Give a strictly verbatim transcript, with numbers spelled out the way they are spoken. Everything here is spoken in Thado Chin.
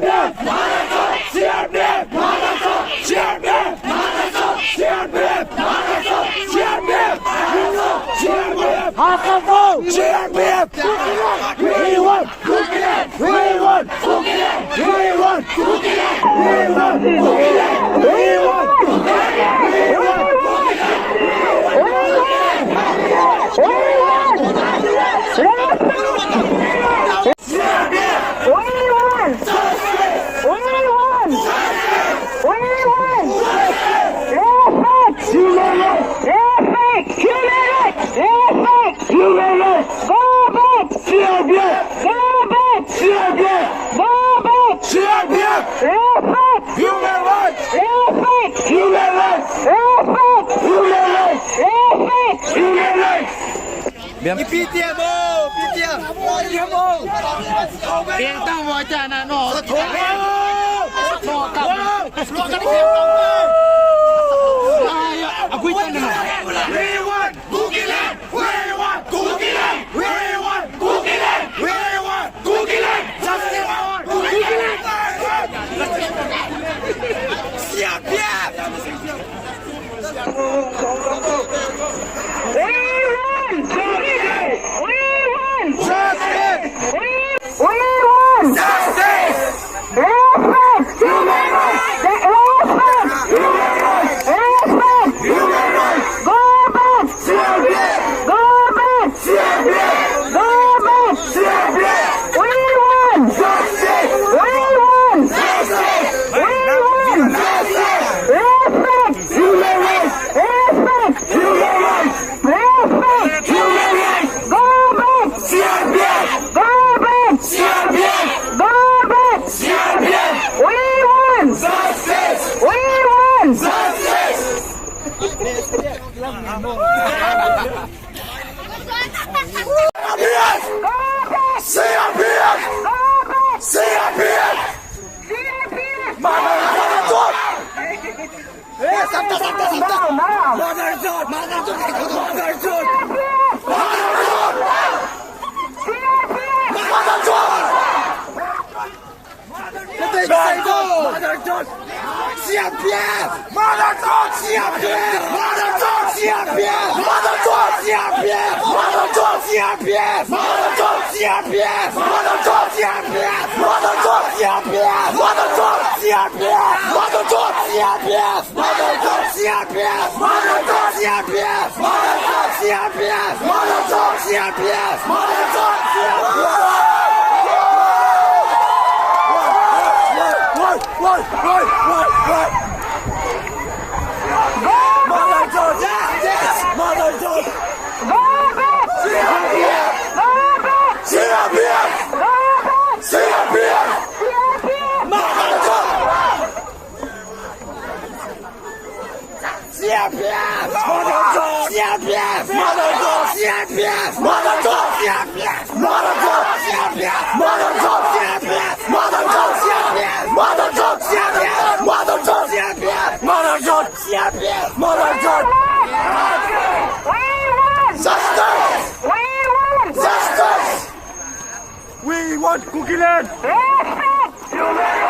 We want! We want! We want! Respect! Respect! Human rights! Respect! Human rights! Go back! C R P F! Go back! C R P F! Go back! C R P F! Respect! Human rights! Respect! Human rights! Respect! Human rights! Respect! Human rights! P T M o, P T M. P T M o. Peng tang mo cha na no. Sa thong. Sa thong ka. Sa thong ka. Ay, agui ta na. We want Kukiland. We want Kukiland. We want Kukiland. We want Kukiland. Justice for Kukiland. C R P F. We want justice! We want justice! We, we want justice! Respect! Human rights! Respect! Human rights! Respect! Human rights! Go back! C R P F! Go back! C R P F! Go back! C R P F! We want justice! We want justice! We want justice! Respect! Human rights! Respect! Human rights! Respect! Human rights! Go back! C R P F! Go back! C R P F! Go back! C R P F! We want! Justice! We want! Justice! Go back! C R P F! Go back! C R P F! C R P F! Mother, mother, God! Eh, sabta, sabta, sabta. Mother Chode! Mother Chode! Mother Chode! Mother Chode! Mother Chode! C R P F! Mother Chode! C R P F! Mother Chode! C R P F! Mother Chode! C R P F! Mother Chode! C R P F! Mother Chode! C R P F! Mother Chode! C R P F! Mother Chode! C R P F! Mother Chode! C R P F! Mother Chode! C R P F! Mother Chode! C R P F! Mother Chode! C R P F! Mother Chode! C R P F! Mother Chode! C R P F! Wait, wait, wait, wait, wait. Mother Chode! Yes, yes! Mother Chode! Go back! C R P F! Go back! C R P F! Go back! C R P F! C R P F! Mother Chode! C R P F! Mother Chode! C R P F! Mother Chode! C R P F! Mother Chode! C R P F! Mother Chode! C R P F! Mother Chode! C R P F! Mother Chode! C R P F! Mother Chode! C R P F! Mother Chode! C R P F! Mother Chode! C R P F! Mother Chode! We want! Justice! We want! Justice! We want Kukiland! Respect!